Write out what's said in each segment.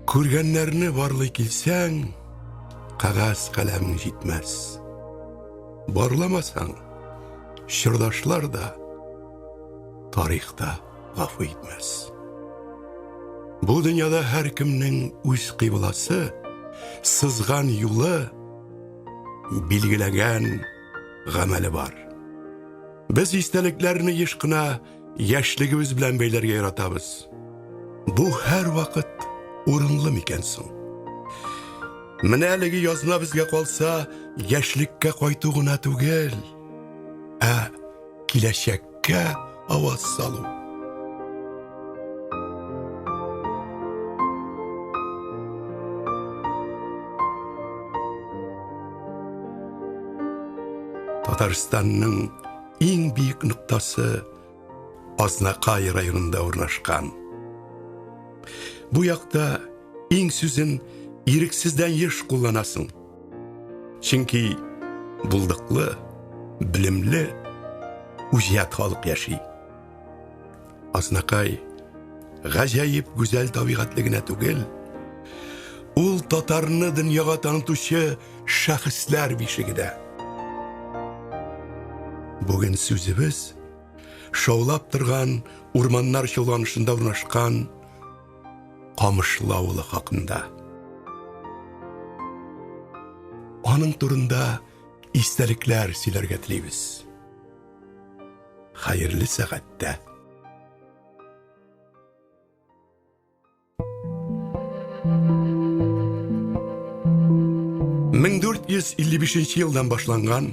Күргәннәрне барлый килсәң, кәгазь каләмең җитмәс. Барламасаң, чордашлар да, тарих та гафу итмәс. Бу дөньяда һәркемнең үз кыйбласы, сызган юлы, билгеләгән гамәле бар. Без истәлекләрне еш кына яшьлегебез белән бәйләргә яратабыз. Бу һәрвакыт урынлы микән соң? Менә әлеге язма безгә калса, яшьлеккә кайту гына түгел, ә киләчәккә аваз салу. Татарстанның иң биек ноктасы Азнакай районында урнашкан. Бу якта иң сүзен ирексездән еш кулланасың. Чөнки булдыклы, белемле, үҗәт халык яши. Азнакай гаҗәеп гүзәл табигатьле генә түгел, ул татарны дөньяга танытучы шәхесләр бишеге дә. Бүген сүзебез шаулап торган урманнар чолганышында урнашкан Камышлы авылы хакында. Аның турында истәлекләр сөйләргә телибез. Хәерле сәгатьтә. 1455 елдан башланган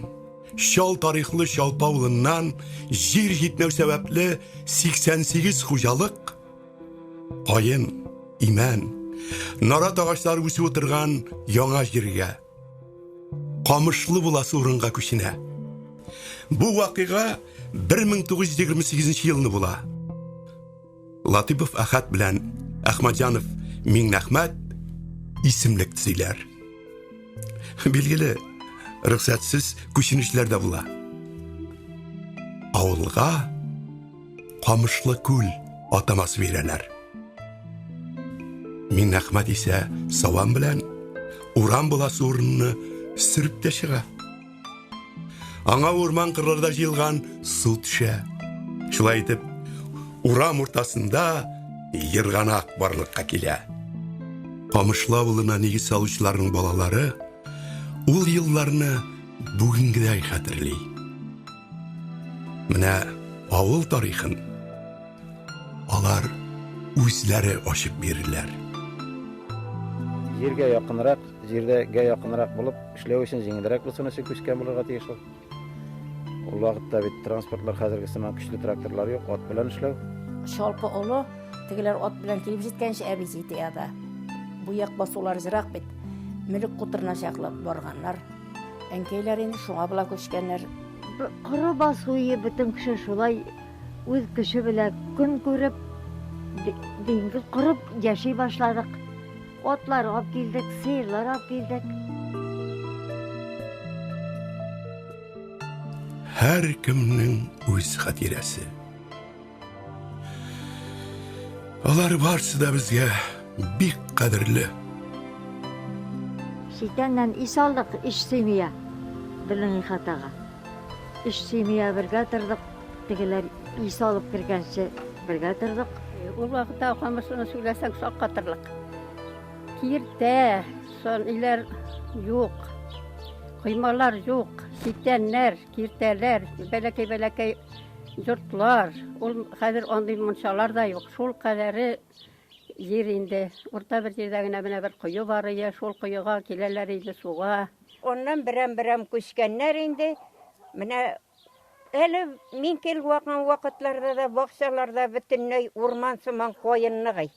чал тарихлы Чалпа авылыннан җир җитмәү сәбәпле 88 хуҗалык каен, имән, нарат агачлары үсеп утырган яңа җиргә, камышлы буласы урынга күченә. Бу вакыйга 1928 елны була. Латыпов Әхәт белән Әхмәтҗанов Миңнәхмәт исемлек төзиләр. Билгеле, рөхсәтсез күченүчеләр дә була. Авылга Камышлы күл атамасы бирәләр. Миңнәхмәт исә саван белән урам буласы урынны сөреп тә чыга. Аңа урман кырларда җыелган су төшә. Шулай итеп, урам уртасында ерганак барлыкка килә. Камышлы авылына нигез салучыларның балалары ул елларны бүгенгедәй хәтерли. Менә авыл тарихын алар үзләре ачып бирерләр. Җиргә якынрак, җиргә якынрак булып, эшләү өчен җиңелрәк булсын өчен күчкән булырга тиеш ул. Ул вакытта бит транспортлар хәзерге сыман көчле тракторлар юк, ат белән эшләү. Чалпы олы, тегеләр ат белән килеп җиткәнче әби җитә да. Бу як басулар ерак бит. Мөлек кутырына чаклы барганнар. Әнкәйләр инде шуңа була күчкәннәр. Коры басуы бөтен кеше шулай үз көче белән көн күреп, диңгез корып яши башладык. Атлар алып килдек, сыерлар алып килдек. Һәркемнең үз хатирәсе. Алар барсы да безгә бик кадерле. Читәннән ис алдык, өч семья безнең ихатага. Өч семья бергә тордык, тегеләр ис алып кергәнче бергә тордык. Ул вакытта камышны сөйләсәң шаккатырлык. Киртә, өйләр юк, коймалар юк, читәннәр, киртәләр, бәләкәй-бәләкәй Йортлар, ул хәзер андый мунчалар да юк. Шул кадәре җир инде. Урта бер җирдә генә менә бер кое бар иде, шул коега киләләр иде суга. Аннан берәм-берәм күчкәннәр инде. Менә әле мин килгән вакытларда да бакчаларда бөтенләй урман сыман каен ныгый.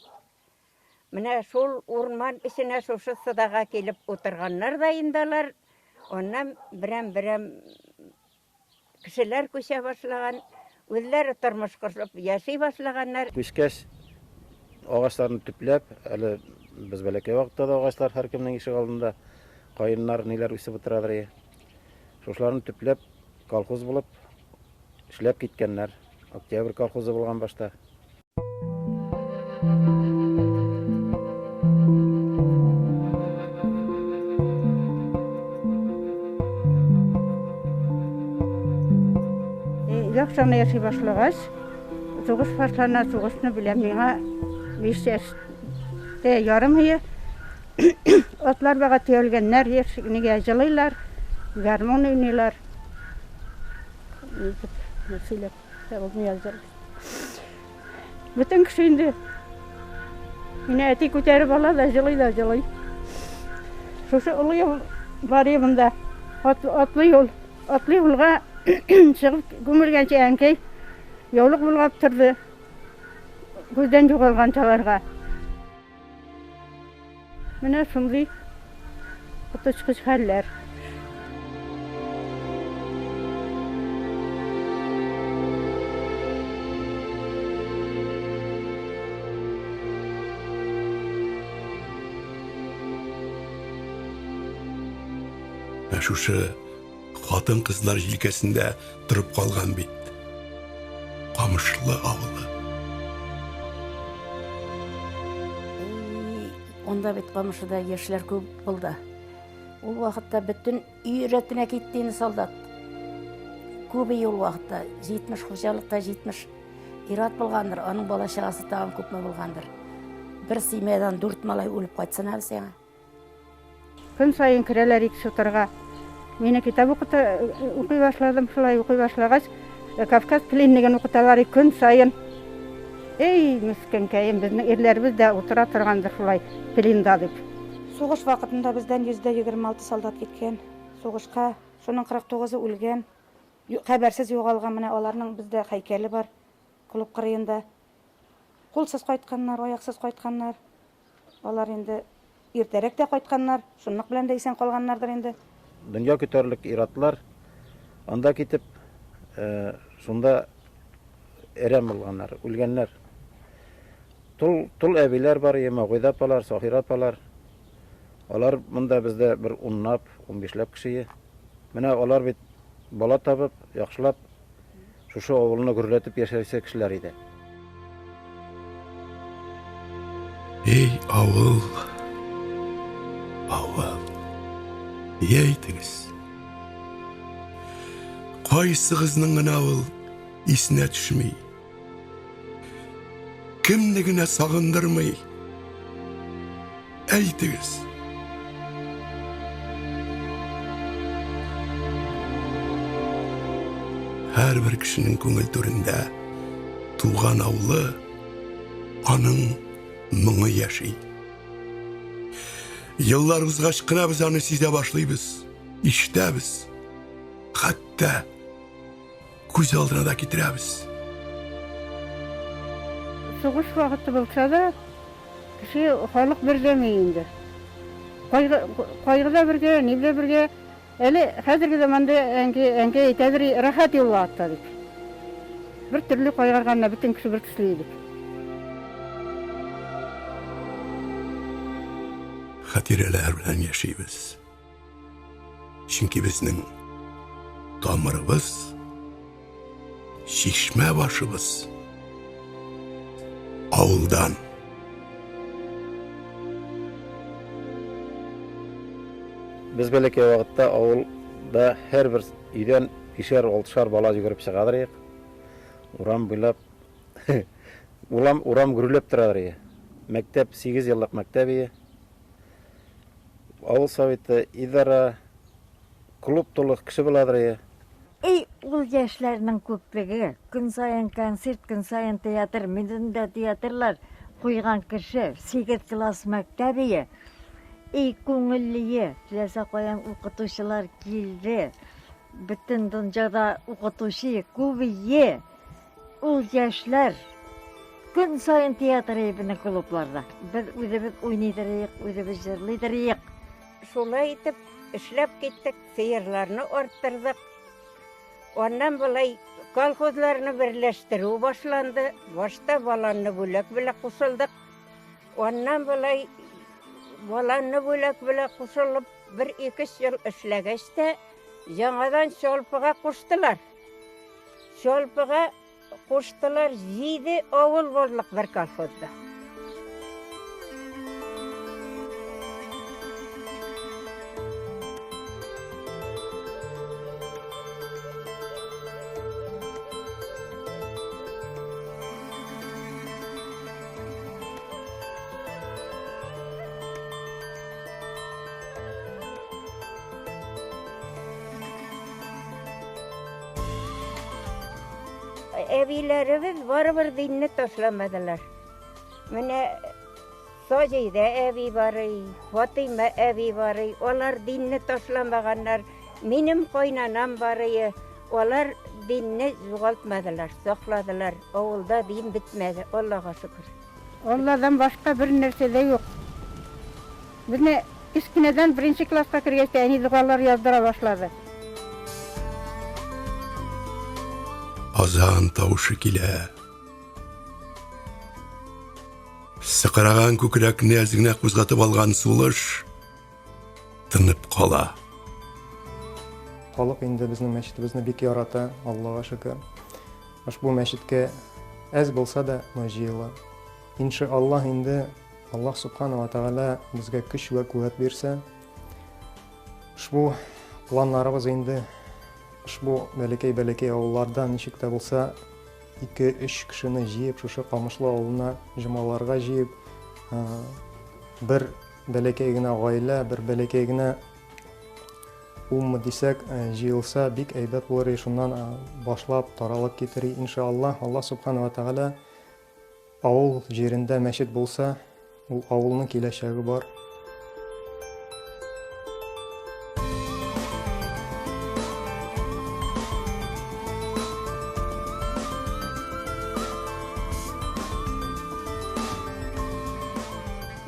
Менә шул урман эченә шушы сыдага килеп утырганнар да инде алар. Аннан берәм-берәм Кешеләр күчә башлаган, үзләре тормыш корып яши башлаганнар. Күчкәч, агачларны төпләп, әле без бәләкәй вакытта да агачлар һәркемнең ишек алдында, каеннар, ниләр үсеп утырадыр ие. Шушыларны төпләп, колхоз булып эшләп киткәннәр. Октябрь колхозы булган башта. Яхшы гына яши башлагач, сугыш башлана, сугышны беләм, миңа 5 яшьтә ярым ие. Атлар бага төялгәннәр, яшь нигә җылыйлар, гармун уйныйлар. Сөйләп тә булмый хәзер. Бөтен кеше инде мине әти күтәреп ала да җылый да җылый. Шушы олы юл бар монда. Атлы юл. Атлы юлга чыгып күмелгәнче әнкәй яулык болгап торды. Күздән югалган чаларга. Менә шундый коточкыч хәлләр. Ә шушы хатын-кызлар җилкәсендә торып калган бит. Камышлы авылы. Анда бит Камышлыда яшьләр күп булды. Ул вакытта бөтен өй рәтенә китте инде солдат. Күп ул вакытта. 70 хуҗалыкта 70 ир-ат булгандыр, аның бала чагасы тагын күпме булгандыр. Бер семьядан дүрт малай үлеп кайтсын әле сиңа. Көн саен керәләр ике утырга. Мине китап укыта, укый башладым, шулай укый башлагач, Кавказ пленнигын укыталар көн саен. Эй, мескенкәем, безнең ирләребез дә утыра торгандыр шулай пленда дип. Сугыш вакытында бездән 126 солдат киткән. Сугышка, шуның 49-ы үлгән. Хәбәрсез югалган, менә аларның бездә һәйкәле бар клуб кырыенда. Кулсыз кайтканнар, аяксыз кайтканнар. Алар инде иртәрәк тә кайтканнар, шунлык белән дә исән калганнардыр инде. Дөнья көтәрлек ир-атлар анда китеп, шунда әрәм булганнар, үлгәннәр. Тол, тол әбиләр бар, Магуйда апалар, Сахира апалар. Алар монда бездә бер унлап, унбишләп кеше. Менә алар бит бала табып, яхшылап шушы авылны гөрләтеп яшәүче кешеләр иде. Эй, авыл, авыл, я әйтегез. Кайсыгызның гына ул исенә төшми? Кемне генә сагындырмый? Әйтегез. Һәрбер кешенең күңел түрендә туган авылы, аның моңы яши. Еллар узгач кына без аны сизә башлыйбыз, ишетәбез. Хәтта күз алдына да китерәбез. Сугыш вакыты булса да, кеше, халык бердәм инде. Кайгы, кайгы да бергә, ни дә бергә. Әле хәзерге заманда әнкәй, әнкәй әйтәдер, рәхәт юл вакытта дип. Бер төрле кайгырганда бөтен кеше бер төсле идек. Хатирәләр белән яшибез. Чөнки безнең тамырыбыз, чишмә башыбыз авылдан. Без бәләкәй вакытта авылда һәрбер өйдән бишәр, алтышар бала йөгереп чыгадыр идек. Урам буйлап урам, урам гөрләп торадыр иде. Мәктәп, 8 еллык мәктәп иде. Авыл советы, идарә, клуб тулы кеше буладыр иде. Эй, ул яшьләрнең күплеге! Көн саен концерт, көн саен театр, минем дә театрлар куйган кеше, 8 класс мәктәп ие. Эй, күңеллие, теләсә каян укытучылар килде. Бөтен дөньяда укытучы күп ие. Ул яшьләр көн саен театр ие безнең клубларда. Без үзебез уйныйдыр иек, үзебез җырлыйдыр иек. Шулай итеп эшләп киттек, сыерларны арттырдык. Аннан болай колхозларны берләштерү башланды. Башта Баланны бүләк белән кушылдык. Аннан болай Баланны бүләк белән кушылып, бер ике ел эшләгәч тә, яңадан Чалпыга куштылар. Чалпыга куштылар, җиде авыл булдык бер колхозда. Әбиләребез барыбер динне ташламадылар. Менә Саҗидә әби барый, Фатыйма әби барый, алар динне ташламаганнар. Минем кайнанам барые, алар динне югалтмадылар, сакладылар. Авылда дин бетмәде, Аллага шөкер. Алладан башка бер нәрсә дә юк. Безне кечкенәдән беренче класска кергәч тә әни догалар яздыра башлады. Азан тавышы килә. Сыкраган күкрәкне әз генә кузгатып алган сулыш тынып кала. Халык инде безнең мәчетебезне бик ярата, Аллага шөкер. Ошбу мәчеткә әз булса да, но җыела. Инше Аллаһ инде, Аллаһ Субхана ва Тәгалә безгә көч вә куәт бирсә, ошбу планнарыбыз инде ошбу бәләкәй-бәләкәй авылларда ничек тә булса ике-өч кешене җыеп, шушы Камышлы авылына җомгаларга җыеп, бер бәләкәй генә гаилә, бер бәләкәй генә умма дисәк, җыелса, бик әйбәт булыр, шуннан башлап таралып китер, иншаллаһ. Аллаһ Субхана ва Тәгалә Авыл җирендә мәчет булса, ул авылның киләчәге бар.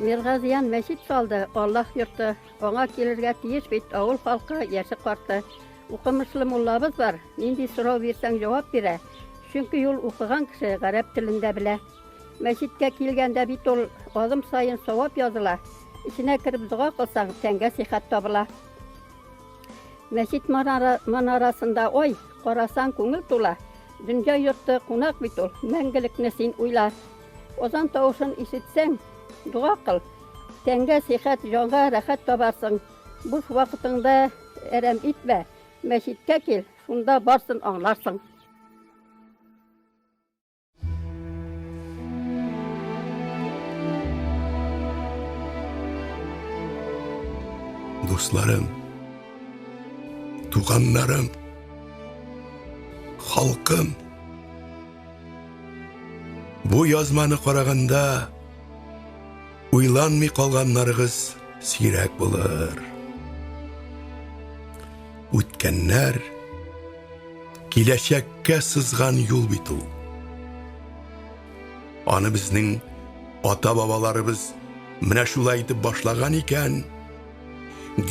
Миргазиян мәчет салды, Аллаһ йорты. Аңа килергә тиеш бит авыл халкы, яше-карты. Укымышлы муллабыз бар, нинди сорау бирсәң җавап бирә. Чөнки ул укыган кеше, гарәп телен дә белә. Мәчеткә килгәндә бит ул адым саен савап языла. Эченә кереп дога кылсаң, тәнгә сихәт табыла. Мәчет манарасында ай, карасаң күңел тула. Дөнья йорты кунак бит ул, мәңгелекне син уйла. Азан тавышын ишетсәң, дога кыл. Тәнгә сихәт, җанга рәхәт табарсың. Буш вакытыңда әрәм итмә, мәчеткә кил, шунда барсын аңларсың. Дусларым, туганнарым, халкым. Бу язманы караганда уйланмый калганнарыгыз сирәк булыр. Үткәннәр киләчәккә сызган юл бит ул. Аны безнең ата-бабаларыбыз менә шулай итеп башлаган икән,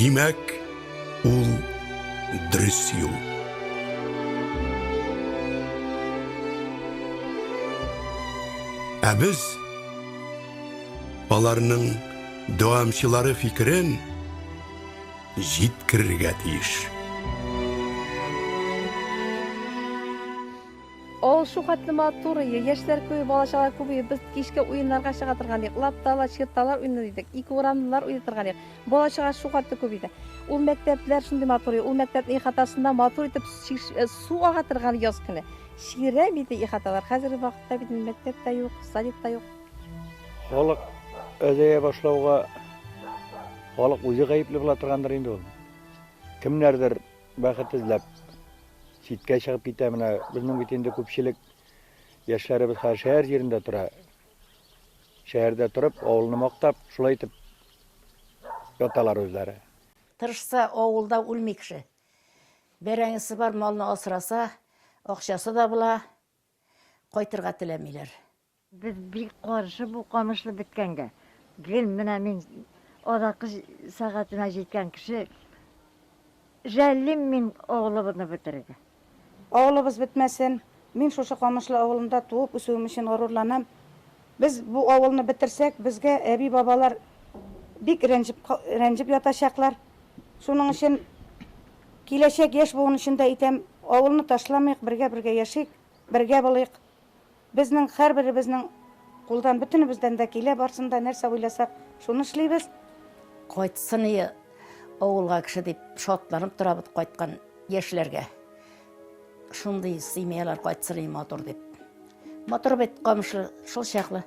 димәк, ул дөрес юл. Ә без аларның дәвамчылары фикерен җиткерергә тиеш. Авыл шулхәтле матур ие, яшьләр күп, бала-чага күп ие. Без кичке уеннарга чыга торган идек. Лапталар, чирталар уйный идек. Ике урамлылар уйный торган идек. Бала-чага шулхәтле күп иде. Ул мәктәпләр шундый матур иде. Ул мәктәпнең ихатасында матур итеп э, су ага торган яз көне. Чирәм иде ихаталар. Хәзерге вакытта бит мәктәп тә юк, садик та юк. Халык әзәя башлауга халык үзе гаепле була торгандыр инде ул. Кемнәрдер бәхет эзләп читкә чыгып китә. Менә безнең бит инде күпчелек яшьләребез хәзер шәһәр җирендә тора. Шәһәрдә торып, авылны мактап, шулай итеп яталар үзләре. Тырышса, авылда үлми кеше. Бәрәңгесе бар, малны асраса, акчасы да була. Кайтырга теләмиләр. Без бик каршы бу камышлы беткәнгә. Гел менә мин азаккы сәгатенә җиткән кеше, жәллим мин авылыбызны бетерергә. Авылыбыз бетмәсен. Мин шушы Камышлы авылында туып үсүем өчен горурланам. Без бу авылны бетерсәк, безгә әби-бабалар бик рәнҗеп рәнҗеп ятачаклар. Шуның өчен киләчәк яшь буын өчен дә әйтәм, авылны ташламыйк, бергә-бергә яшик, бергә булыйк. Безнең һәрберебезнең кулдан бөтенебездән дә килә, барсын да нәрсә уйласак, шуны эшлибез. Кайтсын ие авылга кеше дип шатланып торабыз кайткан яшьләргә. Шундый семьялар кайтсын ие матур дип. Матур бит Камышлы шул чаклы.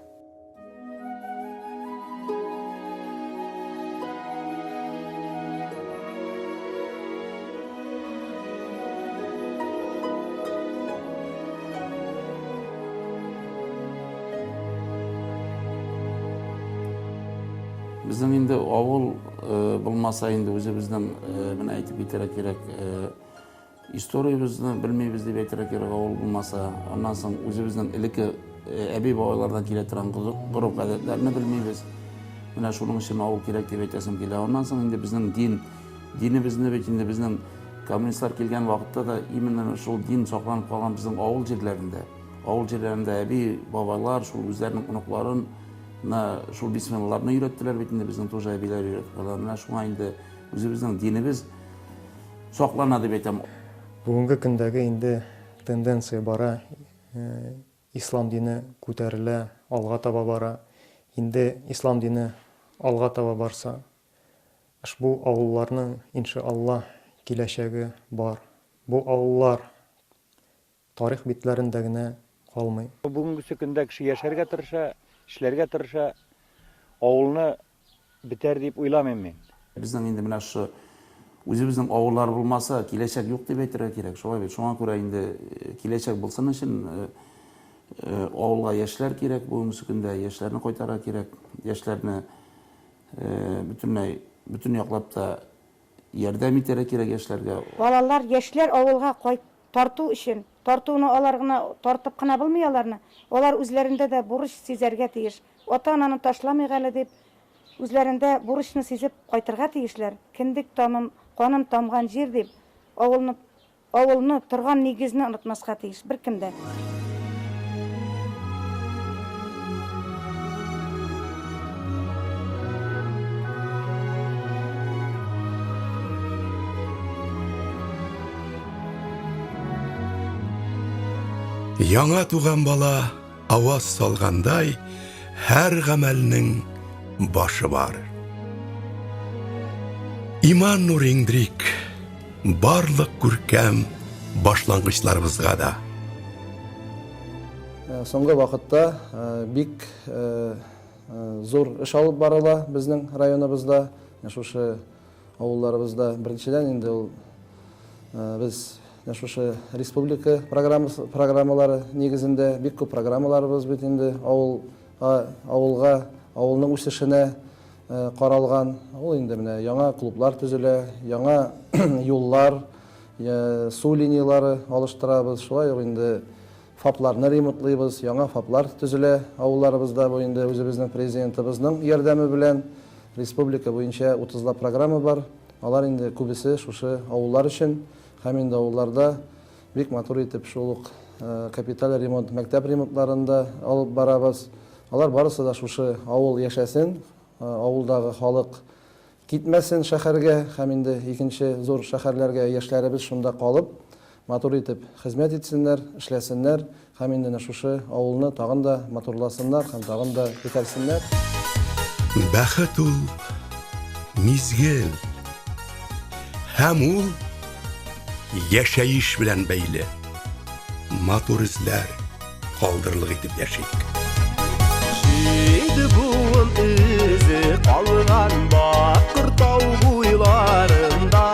Безнең инде авыл булмаса инде үзебезнең менә әйтеп китәргә кирәк, историябезне белмибез дип әйтергә кирәк, авыл булмаса. Аннан соң үзебезнең элекке әби-бабайлардан килә торган гореф-гадәтләрне белмибез. Менә шуның өчен авыл кирәк дип әйтәсем килә. Аннан соң инде безнең дин, динебезне бит инде безнең коммунистлар килгән вакытта да именно шул дин сакланып калган безнең авыл җирләрендә. Авыл җирләрендә әби-бабайлар шул үзләренең оныкларын Менә шул бисмилларны өйрәттеләр бит инде, безнең тоже әбиләр өйрәтеп калды. Менә шуңа инде үзебезнең динебез саклана дип әйтәм. Бүгенге көндәге инде тенденция бара, ислам дине күтәрелә, алга таба бара. Инде ислам дине алга таба барса, ошбу авылларның, иншалла, киләчәге бар. Бу авыллар Тарих битләрендә генә калмый. Бүгенгесе көндә кеше яшәргә тырыша, эшләргә тырыша. Авылны бетәр дип уйламыйм мин. Безнең инде менә шушы үзебезнең авыллар булмаса, киләчәк юк дип әйтергә кирәк. Шулай бит. Шуңа күрә инде киләчәк булсын өчен авылга яшьләр кирәк бүгенге көндә, яшьләрне кайтарырга кирәк. Яшьләрне бөтенләй, бөтен яклап та ярдәм итәргә кирәк яшьләргә. Балалар, яшьләр авылга кайт, Тарту өчен. Тартуны алар гына тартып кына булмый аларны. Алар үзләрендә дә бурыч сизәргә тиеш. Ата-ананы ташламыйк әле дип, үзләрендә бурычны сизеп кайтырга тиешләр. Кендек тамым, каным тамган җир дип, авылны, авылны, торган нигезне онытмаска тиеш беркем дә. Яңа туган бала аваз салгандай, һәр гамәлнең башы бар. Иман нуры иңдерик барлык күркәм башлангычларыбызга да. Соңгы вакытта бик зур эш алып барыла безнең районыбызда. Шушы Авылларыбызда беренчедән инде ул без менә шушы республика программасы программалары нигезендә бик күп программаларыбыз бит инде авыл авылга, авылның үсешенә каралган. Ул инде менә яңа клублар төзелә, яңа юллар, су линияләре алыштырабыз. Шулай ук инде ФАПларны ремонтлыйбыз, яңа ФАПлар төзелә авылларыбызда, бу инде үзебезнең Президентыбызның ярдәме белән. Республика буенча утызлап программа бар, алар инде күбесе шушы авыллар өчен һәм инде авылларда бик матур итеп шул ук капиталь ремонт, мәктәп ремонтларын да алып барабыз. Алар барысы да шушы авыл яшәсен, авылдагы халык Китмәсен шәһәргә һәм инде икенче зур шәһәрләргә, яшьләребез шунда калып, матур итеп хезмәт итсеннәр, эшләсеннәр һәм инде менә шушы авылны тагын да матурласыннар һәм тагын да күтәрсеннәр. Бәхет ул, мизгел. Һәм ул яшәеш белән бәйле. Матур эзләр. Калдырырлык итеп яшик. Җиде буын эзе калган бакыр тау буйларында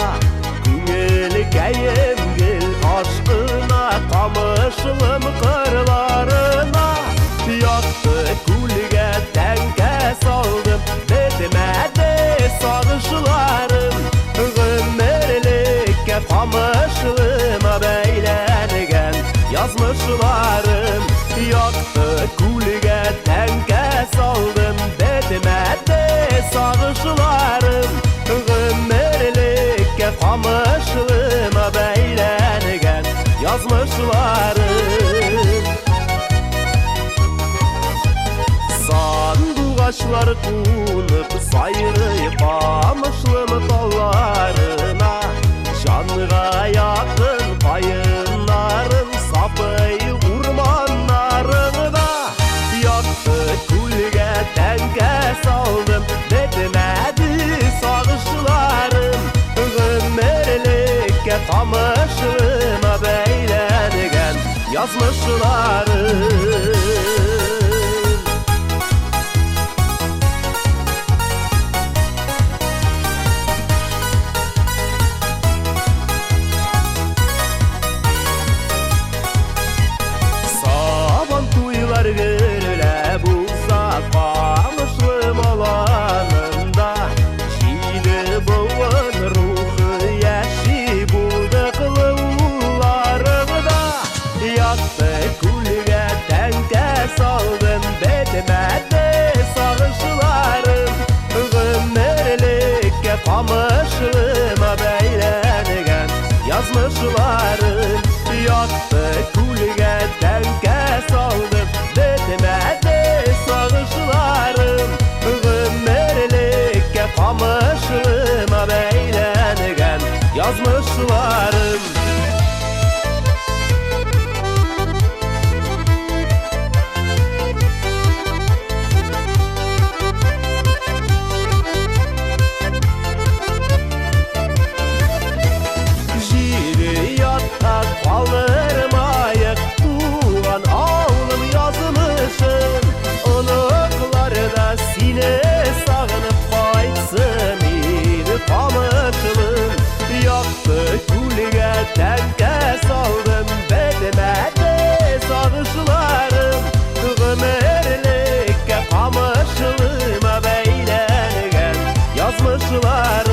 Күңелкәем гел ашкына камышлым кырларына Якты күлгә тәңкә салдым бетмәде сагышларым Гомерлеккә камышлыма бәйләнгән Язмышларым якты күлгә тәңкә салдым, бетмәде сагышларым. Гомерлеккә камышлыма бәйләнгән язмышларым. Сандугачлар кунып сайрый камышлым талларына, Җанга якын каеннарың сапый урманнарыңда. Якты күлгә тәңкә салдым, бетмәде сагышларым. Гомерлеккә камышлыма бәйләнгән язмышларым. Сабан туйлар гөрләп уза Камышлы аланында. Бетмәде сагышларым. Гомерлеккә камышлыма бәйләнгән язмышларым. Якты күлгә тәңкә салдым, бетмәде сагышларым. Гомерлеккә камышлыма бәйләнгән язмышларым. Җиде ятка калдырмаек туган авылым язмышын. Оныклар да сине сагынып кайтсын иде Камышлым. Якты күлгә тәңкә салдым, бетмәде сагышларым. Гомерлеккә камышлыма бәйләнгән язмышларым.